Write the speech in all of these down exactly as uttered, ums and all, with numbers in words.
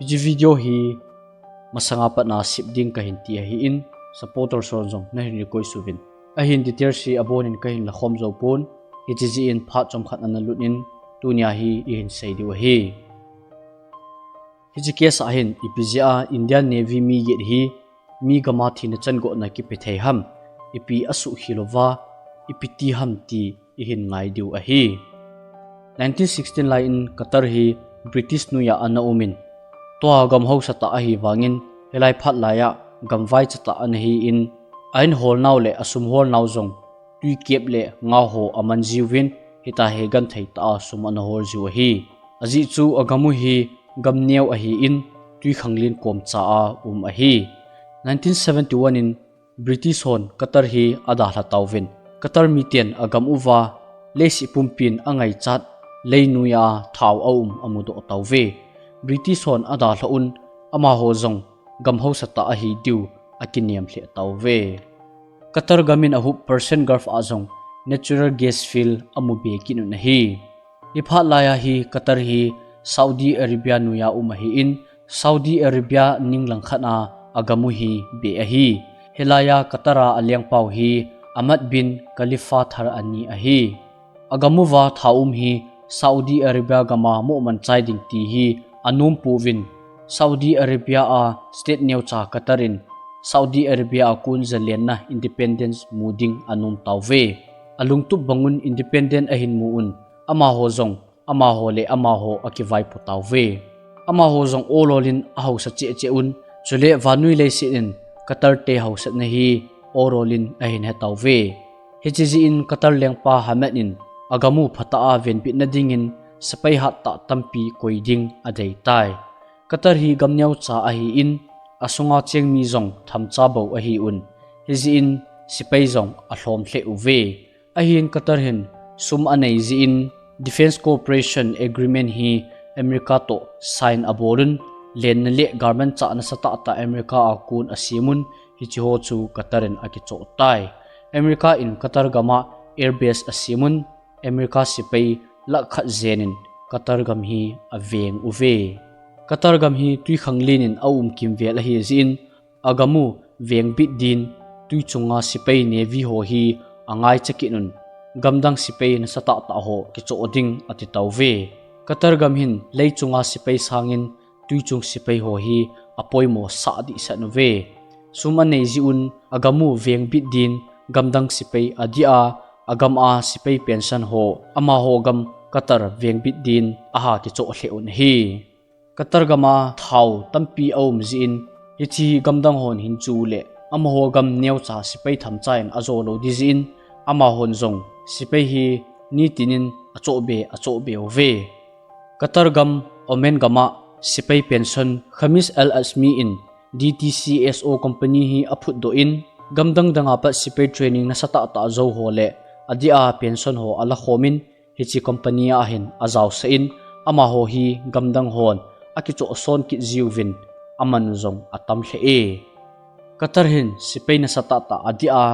Hiche video hi masanga pat na sip ding kahin ti ahin, supporter hon jong nahin request uvin. Ahin details hi abonin kahin lakhom jou pon, hiche jeh in phat chomkhat ana lut in tunia hi ihin sei diu ahi. Hiche case a hin ipi jeh a Indian Navy mi get hi mi gam a thina chan gotna kipe thei ham, ipi asuhkhel uva, ipi ti ham ti ihin ngai diu ahi. Nineteen sixteen lai in Qatar hi British noiya ana um in, tua gam hausa tah ahi vangin, hilai phat laiya gam vaicha tah ana hi in, a in holnau le a sum holnau jong tui kep le nga ho aman jiuvin, hitia hi genthei tah a sum ana hol jiu ahi. Ajeh chu a gam u hi gam neo ahi in, tui khanglen kom cha a um ahi. Nineteen seventy-one in British hon Qatar hi adalha tauvin, Qatar miten a gam uva leiset pumpin angaichat leinoi a thao aum amudoh tauve. British hon adalha un amaho jong gam hausa tah ahi diu akinem lheh tauve. Qatar gam in ahup Persian Gulf a jong natural gas field amu be kit un ahi. Hi phat laiya hi Qatar hi Saudi Arabia noiya um ahi in, Saudi Arabia ning langkhat a a gam u hi be ahi. Hilaiya Qatar a alengpau hi Ahmad bin Khalifa Thani ahi. A gam uva thao um hi Saudi Arabia gam a moh man chai ding ti hi anom pouvin, Saudi Arabia a state neocha Qatar in Saudi Arabia a kon jalenna independence mu ding anom tauve. Alungtup bang un independent ahin mu un, amaho jong amaho le amaho akivaipo tauve. Amaho jong olol in ahausa cheh cheh un, chule vannoi leiset in Qatar te hausatna hi olol in ahin he tauve. Hiche jeh in Qatar lengpa Hamad in a gam u phatah a venbitna dingin sepai hattah tampi koi ding adei tai. Qatar hi gam neocha ahi in, asunga cheng mi jong themcha bou ahi un, hijeh in sepai jong alhom lheh uve. Ahin Qatar hin sum anei jeh in Defence Cooperation Agreement hi America toh sign abol un, lenna le galmanchah nasatah tah America a kon asem un, hiche ho chu Qatar in akichoh tai. America in Qatar gam a airbase asem un, America sepai lakh khat jen in Qatar gam hi aveng uve. Qatar gam hi tui khanglen in aum kimvel ahi jeh in, a gam u vengbit din tui chunga sepai navy ho hi angaicha kit un, gamdang sepai nasatah tah ho kichoh ding ati tauve. Qatar gam hin lei chunga sepai sangin tui chung sepai ho hi apoimo sah dehset uve. Sum anei jeh un a gam u vengbit din gamdang sepai adeh a, a gam a sepai pension ho amaho gam Qatar vengbit din aha kichoh lheh un ahi. Qatar gam a thao tampi aum jeh in, hiche gamdang hon hin chu le amaho gam neocha sepai themcha in ajo lou ding jeh in, amahon jong sepai hi nitin in achoh be, achoh be uve. Qatar gam, Oman gam a sepai pension Khamis Al Asmi in D T C S O company hi aphutdoh in, gamdang dang a pat sepai training nasatah tah jou ho le adeh a pension ho alakhom in, hiche company a hin ajaosah in, amaho hi gamdang hon akichoh son kit jiuvin, aman u jong atam lheh e. Qatar hin sepai nasatah tah adeh a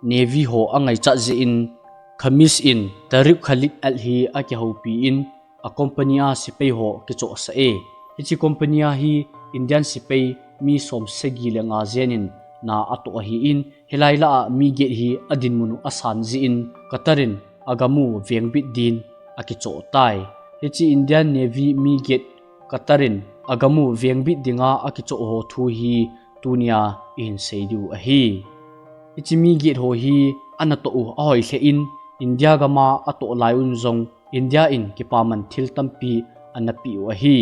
navy ho angaichat jeh in, Khamis in Tariq Khalid Al hi akihoupi in, a company a sepai ho kichohsah e. Hiche company a hi Indian sepai mi som sagi le nga jen in na atoh ahi in, hilai lah a mi get hi adinmun u asan jeh in Qatar in a gam u vengbit din akichoh tai. Hiche Indian Navy mi get Qatar in a gam u vengbit dinga akichoh ho thu hi tunia ihin sei diu ahi. Hiche mi get ho hi anatoh u ahoi lheh in, India gam a atoh lai un jong India in kipaman thil tampi anapeh u ahi.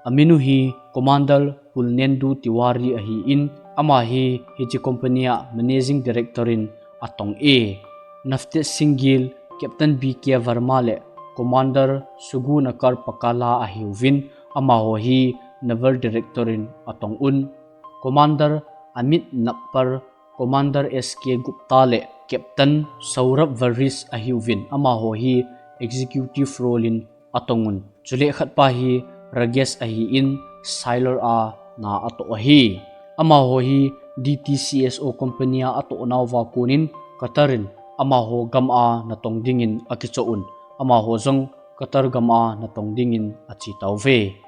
Amin u hi Commander Purnendu Tiwari ahi in, ama hi hiche company a Managing Director in atong e. Navtej Singh Gill, Captain B K Verma le Commander Sugunakar Pakala ahiuvin, amaho hi Naval Director in atong un. Commander Amit Napar, Commander S K Gupta le Captain Saurabh Varis ahiuvin, amaho hi executive role in atong un. Chule khatpa hi Ragesh ahi in, sailor a na atoh ahi. Amaho hi D T C S O company a atoh nauva kon in Qatar in amaho gam a natong dingin akichoh un. Amaho jong Qatar gam a natong dingin ache tauve.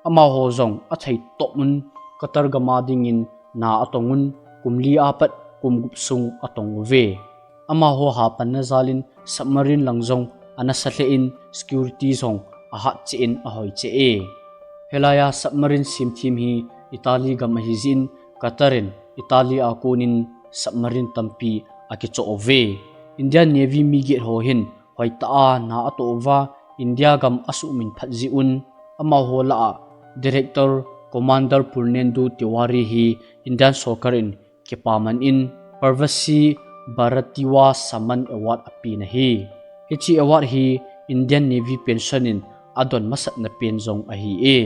Amaho jong athei top un Qatar gam a dingin na atong un, kum li apat kum gup sung atong uve. Amaho hapanna jalin submarine lang jong anasa lheh in security jong ahat cheh in ahoi cheh e. Hilai a submarine semthem hi Italy gam ahi jeh in Qatar in Italy a konin submarine tampi akichoh uve. Indian Navy mi get ho hin hoitah a na atoh uva India gam asuhmin phat jeh un amaho lah a Director Commander Purnendu Tiwari hi Indian sorkar in kipaman in Parvasi Bharatiya Samman Award apen ahi. Hiche award hi Indian Navy pension in adon masatna pen jong ahi e.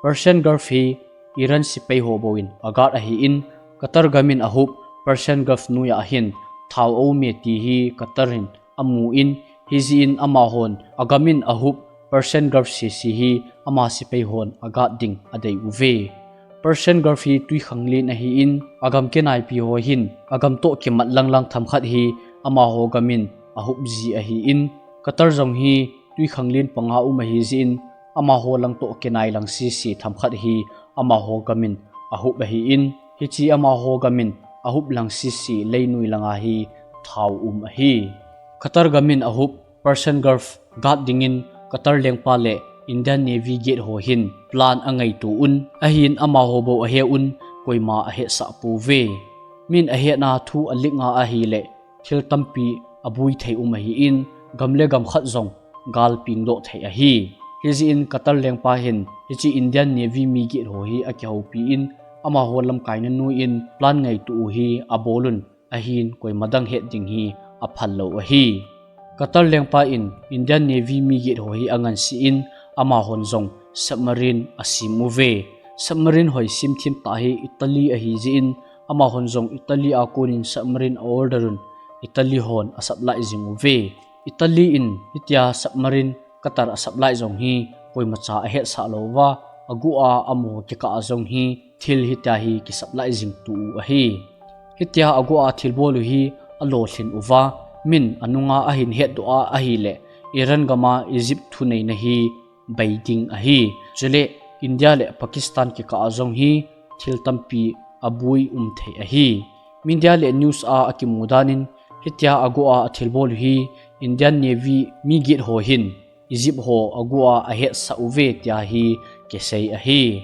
Persian Gulf hi Iran sepai ho bou in aguard ahi in Qatar gam in ahup Persian Gulf noi a hin thao aum e ti hi Qatar in amu in, hijeh in amahon agam in ahup Persian Gulf sese hi ama sepai hon aguard ding adei uve. Persian Gulf hi twikhanglen ahi in agam kinaipi ho hin agam toh kimat langlang themkhat hi amaho gam in ahup ji ahi in, Qatar jong hi twikhanglen panga um ahi jeh in amaho lang toh kinai lang sese themkhat hi amaho gam in ahup ahi in, hiche amaho gam in ahup lang sese leinoi lang a hi thao um ahi. Qatar gam in ahup Persian Gulf guard dingin Qatar lengpa le Indian Navy get ho hin plan angaito un, ahin amaho bou ahe un, koima ahetsah pouve. Min ahetna thu alik nga ahile thil tampi abui thei um ahi in, gam le gam khat jong gal pengdoh thei ahi. Hijeh in Qatar lengpa hin hiche Indian Navy mi get ho hi akihoupi in, amaho lamkaina noi in plan ngaito u hi abol un, ahin koima dang het ding hi aphal lou ahi. Qatar lengpa in Indian Navy mi get ho hi angansei in, amahon jong submarine asem uve. Submarine hoi semthem tah hi Italy ahi jeh in, amahon jong Italy a konin submarine a order un, Italy hon asupply jing uve. Italy in hitia submarine Qatar asupply jong hi koimacha ahetsah louva, aguh a amaho kikah a jong hi thil hitia hi kisupply jing tu u ahi. Hitia aguh a thilbol u hi alolhin uva, min anunga ahin hetdoh a ahile Iran gam a Egypt thuneina hi bei ding ahi. Chule India le Pakistan kikah a jong hi thil tampi abui um thei ahi. Media le news a akimu dan in hitia aguh a athilbol u hi Indian Navy mi get ho hin Egypt ho aguh a ahetsah uve tia hi kisei ahi.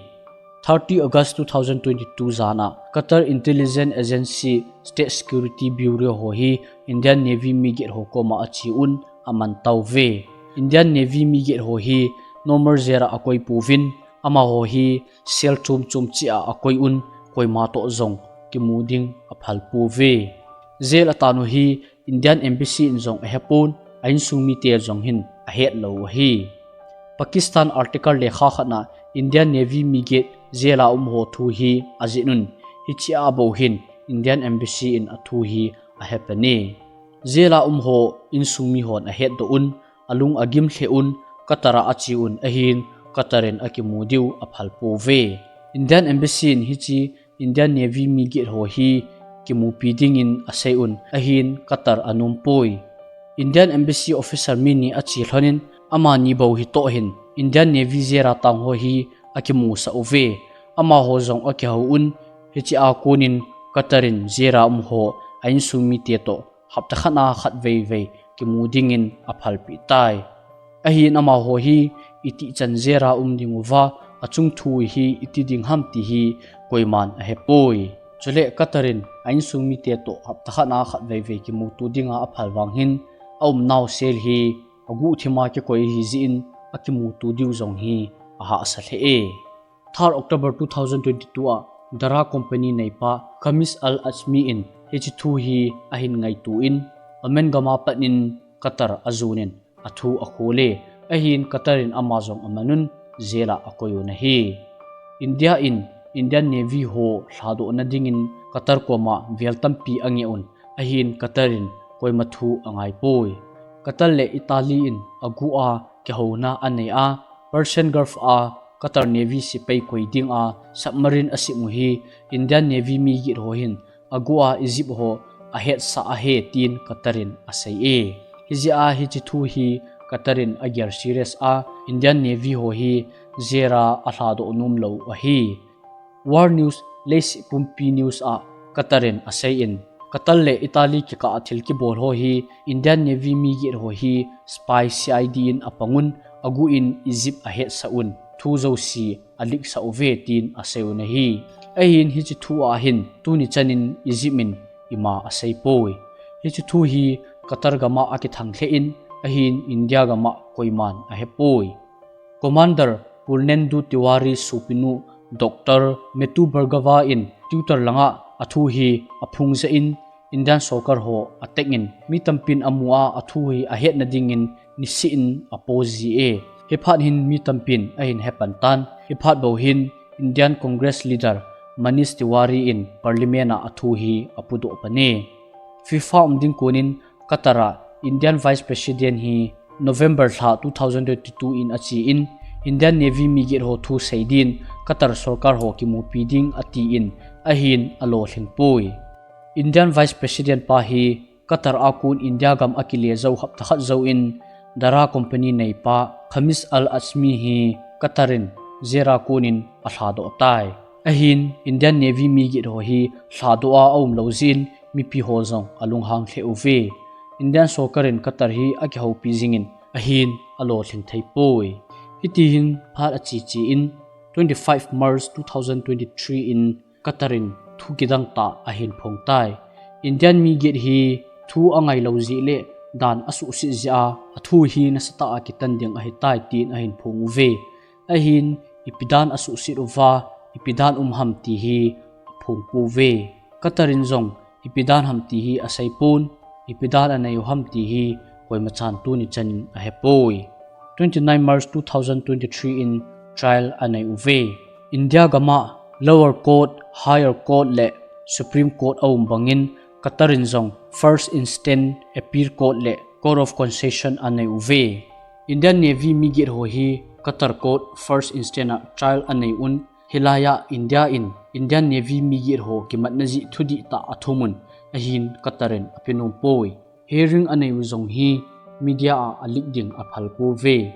Thirty August two thousand twenty-two jan a Qatar Intelligence Agency State Security Bureau ho hi Indian Navy mi get ho koma ache un aman tauve. Indian Navy mi get ho hi normal jail a akoi pouvin, amaho hi cell chom chom cheh a akoi un, koima toh jong kimu ding aphal pouve. Jail a tan u hi Indian Embassy in jong ahepon, a insung mite jong hin ahet lou u ahi. Pakistan article lekha khat na Indian Navy mi get jail a um ho thu hi ajih un, hiche a bou hin Indian Embassy in athu hi ahepan e. Jail a um ho insung mi hon ahetdoh un, alung agim lheh un, Qatar a ache un, ahin Qatar in akimu diu aphal pouve. Indian Embassy in hiche Indian Navy mi get ho hi kimupi dingin asei un, ahin Qatar anom poi. Indian Embassy officer mi ni ache lhonin, amani bou hitoh hin Indian Navy jail a tang ho hi akimusah uve. Amaho jong akihou un, hiche a konin Qatar in jail a um ho a insung mite toh hapta khat na khat vei vei kimu dingin aphalpeh tai. Ahin amaho hi itih chan jail a um ding uva, achung thu hi iti ding ham ti hi koiman ahepoi. Chule Qatar in a insung mite toh hapta khat na khat vei vei kimuto dinga aphal vang hin, aumnau cell hi aguhthim a kikoi ahi jeh in akimuto diu jong hi ahahsa lheh e. Third October two thousand twenty-two a Dara Company neipa Khamis Al-Azmi in hiche thu hi ahin ngaito in, Oman gam a pat in Qatar ajon in athu akhol e, ahin Qatar in ama jong aman un jail a akoi un ahi. India in Indian Navy ho lhadohna dingin Qatar koma vel tampi angeh un, ahin Qatar in koima thu angaipoi. Qatar le Italy in aguh a kihouna anei a, Persian Gulf a Qatar Navy sepai koi dinga submarine asem u hi Indian Navy mi get ho hin aguh a Egypt ho ahetsah ahi tin Qatar in asei e. Hijeh a hiche thu hi Qatar in agel serious a, Indian Navy ho hi jail a alhadoh nom lou ahi. War News, Leisi Pumpi News a Qatar in asei in, Qatar le Italy kikah a thil kibol ho hi Indian Navy mi get ho hi spy C I D in apang un, agu in Egypt ahetsah un, thu jouse aleak sah uve tin asei un ahi. Ahin hiche thu a hin tuni chan in Egypt in ima asei poi. Hiche thu hi Qatar gam a akithang lheh in, ahin India gam a koiman ahepoi. Commander Purnendu Tiwari sopinu Doctor Metu Bhargava in Twitter lang a athu hi aphong jeh in Indian sorkar ho ateng in mi tampin amu a athu hi ahetna dingin nisih in apo jie. Hiphat hin mi tampin ahin hepan tan. Hiphat bou hin Indian Congress leader Manish Tiwari in parliament a athu hi apudoh pan e. FIFA um ding konin Qatar a Indian Vice President hi November lha two thousand twenty-two in ache in, Indian Navy mi get ho thu sei din Qatar sorkar ho kimupi ding atin, ahin alolhing poi. Indian Vice President pa hi Qatar a kon India gam akile jou hapta khat jouvin, Dara company neipa Khamis Al Azmi hi Qatar in jail a konin alhadoh tai. Ahin Indian Navy mi get ho hi lhadoh a aum lou jeh in mipi ho jong alunghang lheh uve. Indian sorkar in Qatar hi akihoupi jing in, ahin alolhing thei poi. Hiti hin phat ache che in, twenty-five March two thousand twenty-three in Qatar in thu kidang tah ahin phong tai. Indian mi get hi thu angai lou jeh le dan asuhset jeh a, athu hi nasatah a kitan ding ahitai tin ahin phong uve. Ahin ipi dan asuhset uva, ipi dan um ham ti hi aphong pouve. Qatar in jong ipi dan ham ti hi asei pon, ipi dan anei u ham ti hi koima chan tuni chan in ahepoi. Twenty-nine March two thousand twenty-three in trial anei uve. India gam a Lower Court, Higher Court le Supreme Court aum bangin Qatar in jong First Instance, Appeal Court le Court of Cassation anei uve. Indian Navy mi get ho hi Qatar Court First Instance a trial anei un, hilai a India in Indian Navy mi get ho kimatna jeh thudih tah athum un, ahin Qatar in apenom poi. Hearing anei u jong hi media a aleak ding aphal pouve.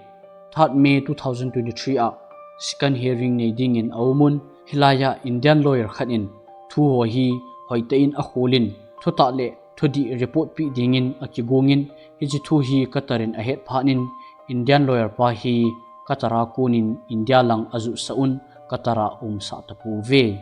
Third May two thousand twenty-three a second hearing nei dingin aum un, hilai a Indian lawyer khat in thu ho hi hoitah in akhol in, thutah le thudih report peh dingin akigong in, hiche thu hi Qatar in ahet phat in Indian lawyer pa hi Qatar a konin India lang ajutsah un, Qatar a umsah tapouve.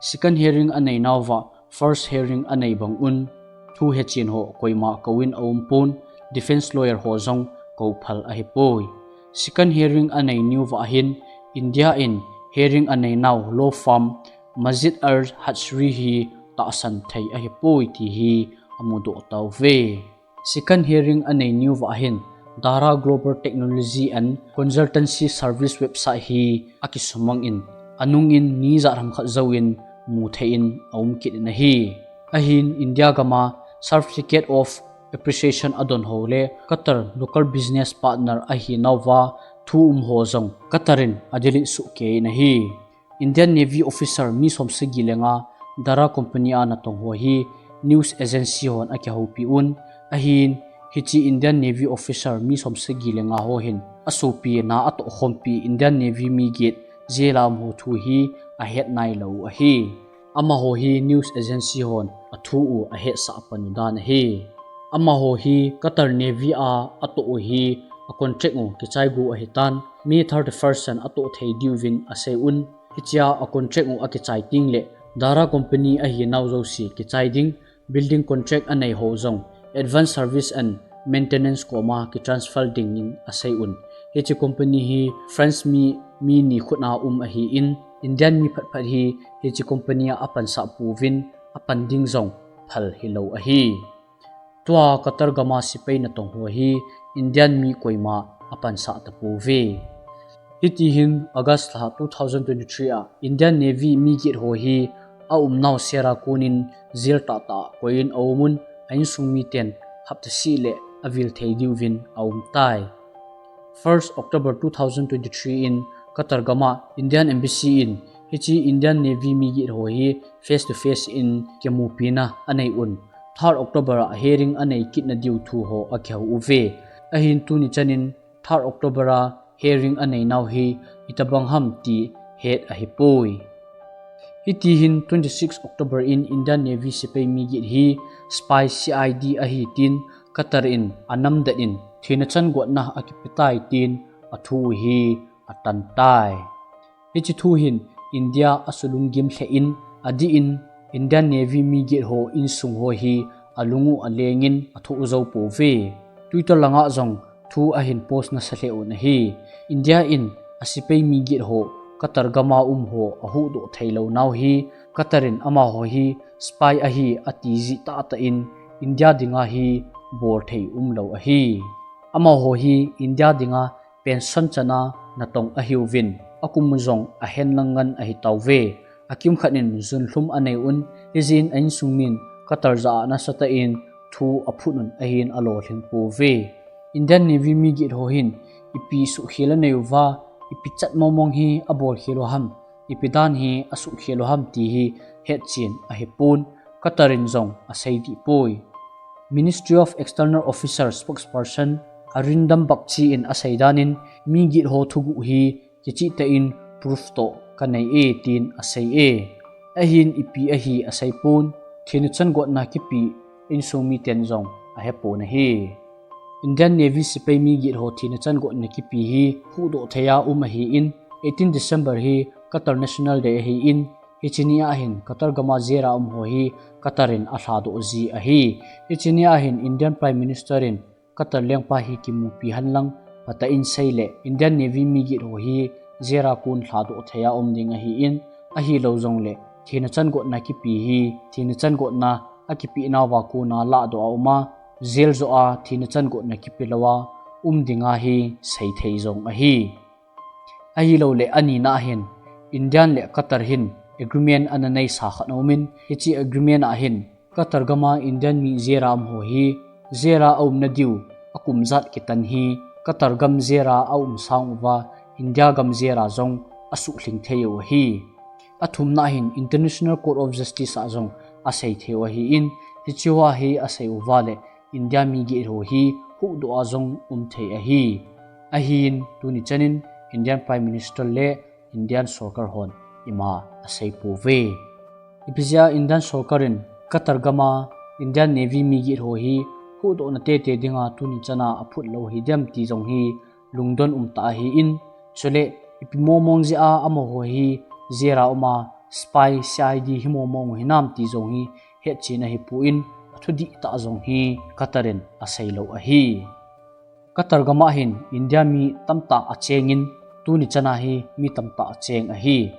Second hearing anei nauva first hearing anei bang un, thu hechen ho koima kouvin aum pon, defense lawyer ho jong kou phal ahipoi. Second hearing anei nauva hin India in hearing anei nau law firm Masjid Al Azhar hi tahsan thei ahipoi ti hi amudoh tauve. Second hearing anei nauva hin Dara Global Technology and Consultancy Service website hi akisumang in, anung in ni ja ham khat jouvin mu thei in aum kit in ahi. Ahin India gam a Certificate of Appreciation adon ho le Qatar local business partner ahi nauva thu um ho jong Qatar in adelete soh kei in ahi. Indian Navy officer mi somsagi le nga Dara company a natong ho hi news agency hon akihoupi un, ahin hiche Indian Navy officer mi somsagi le nga ho hin asopi na atoh khompi Indian Navy mi get jail a um ho thu hi ahet nailou u ahi. Amaho hi news agency hon athu u ahetsah pan u dan ahi. Amaho hi Qatar Navy a atoh u hi a contract u kichai gu ahitan, May thirty-first chan atoh thei diuvin asei un. Hichea a contract u akichai teng le Dara company ahi nau jouse kichai ding, building contract anei ho jong advance service and maintenance koma kitransfer dingin asei un. Hiche company hi France mi, mi ni khut a um ahin, Indian mi phatphat hi hiche company a apansah pouvin, apan ding jong phal hilou ahi. Tua Qatar gam a sepai natong ho hi Indian mi koima apansah tapouve. Hiti hin August lha two thousand twenty-three a Indian Navy mi get ho hi aumnau cell a konin jail tahtah koiyin aum un, a insung miten hapta seh le avil thei diuvin aum tai. First October two thousand twenty-three in Qatar gam a Indian Embassy in hiche Indian Navy mi get ho hi face to face in kimupina anei un, third October a hearing anei kitna diu thu ho akihou uve. Ahin tuni chanin third October a hearing anei nau hi itobang ham ti het ahipoi. Hitihin twenty six October in Indian Navy sepai mi get hi spy C I D ahi tin Qatar in anamdet in thina changotna akipetai tin athu hi atantai. Hiche thu hin India asulunggim lheh in adih in Indian Navy mi get ho insung ho hi alung u alengin athu jou pouve. Twitter langa jong thu ahin post nasa lheh un ahi. India in asepai mi get ho Qatar gama um ho ahuhdoh theilou nau hi Qatar in amaho hi spy ahi ati jeh tahtah in India dinga hi bolthei umlou ahi. Amaho hi India dinga pension chana natong ahiuvin, akum jong ahenlang ngen ahitauve. Akimkhat in junlhum anei un, hijeh in a insung min Qatar jah a nasatah in thu aphut un ahin alolhing pouve. Indian Navy mi get ho hin ipi suhkhel anei uva, ipi chat mongmong hi abolkhel u ham, ipi dan hi asuhkhel u ham ti hi hetchen ahipon, Qatar in jong aseidih poi. Ministry of External Affairs spokesperson Arindam Bagchi in aseidan in mi get ho thuguh hi kichehtah in proof toh kanei e tin asei e. Ahin ipi ahi aseipon, thina changotna kipe insung miten jong ahepon ahi. Indian Navy sepai mi get ho thina changotna kipe hi huhdoh thei a um ahin, eighteen December hi Qatar National Day ahin, hiche ni ahin Qatar gama jail a um ho hi Qatar in alhadoh ji ahi. Hiche ni ahin Indian Prime Minister in Qatar lengpa hi kimupi henlang phatah in seile Indian Navy mi get ho hi jail a kon lhadoh thei a um ding ahin, ahilou jongle thina changotna kipe hi thina changotna akipeh nauva kona lahdoh a um a, jail joh a thina changotna kipe lou a um dinga hi seithei jong ahi. Ahilouleh anina hin India le Qatar hin agreement ana neisa khat aumin, hiche agreement a hin Qatar gama Indian mi jail a um ho hi jail a aumna diu akum jat kitan hi Qatar gam jail a aum sang uva India gam jail a jong asuhlhing thei u ahi. Athumna hin International Court of Justice a jong aseithei u ahin, hiche hoa hi asei uva le India mi get ho hi huhdoh a jong umthei ahi. Ahin tuni chanin Indian Prime Minister le Indian sorkar hon ima aseipouve. Ipi jeh a Indian sorkar in Qatar gama Indian Navy mi get ho hi huhdohna tete dinga tuni chana aphut lou hidem ti jong hi lungdon umtah ahin, chule ipi mongmong jeh a amaho hi jail a um a spy C I D hi mongmong u hinam ti jong hi hetchen ahipon, athu dihtah jong hi Qatar in aseilou ahi. Qatar gama hin India mi tamtah achengin, tuni chana hi mi tamtah acheng ahi.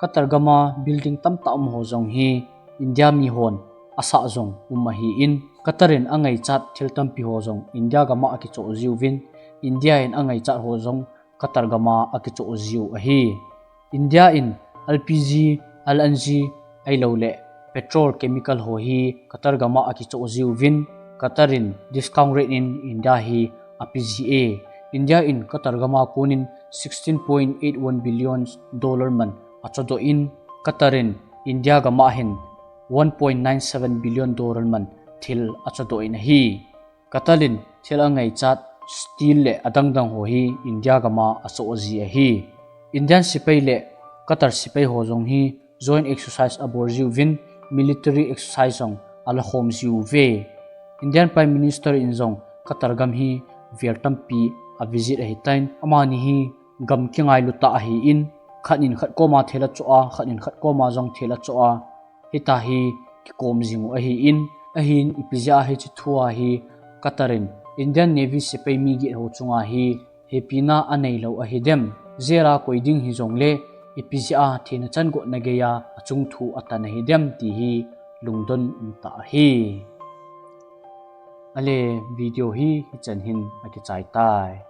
Qatar gama building tamtah um ho jong hi India mi hon asah jong um ahin, Qatar in angaichat thil tampi ho jong India gama akichoh jiuvin, India in angaichat ho jong Qatar gama akichoh jiu ahi. India in L P G, L N G, ahilouleh petrol, chemical ho hi Qatar gama akichoh jiuvin, Qatar in discount rate in India hi apeji e. India in Qatar gama konin sixteen point eight one billion dollar man achodoh in, Qatar in India gama hin one point nine seven billion dollar man thil achodoh in ahi. Qatar in thil angaichat steel le adangdang ho hi India gama achoh ji ahi. Indian sepai le Qatar sepai ho jong hi joint exercise abol jiuvin, military exercise jong alakhom jiuve. Indian Prime Minister in jong Qatar gam hi vel tampi avisit ahitan, amani hi gam kingailu tah ahin, khat in khat koma thil achoh a, khat in khat koma jong thil achoh a, hitia hi kikom jing u ahin, ahin ipi jeh a hiche thua hi Qatar in Indian Navy sepai mi get ho chunga hi hepina aneilou ahidem, jail a koi ding hijongle ipi jeh a thina changotna geiya achung thu atan ahidem ti hi lungdon umtah ahi. Ale, video hi hichan hin akichai tai.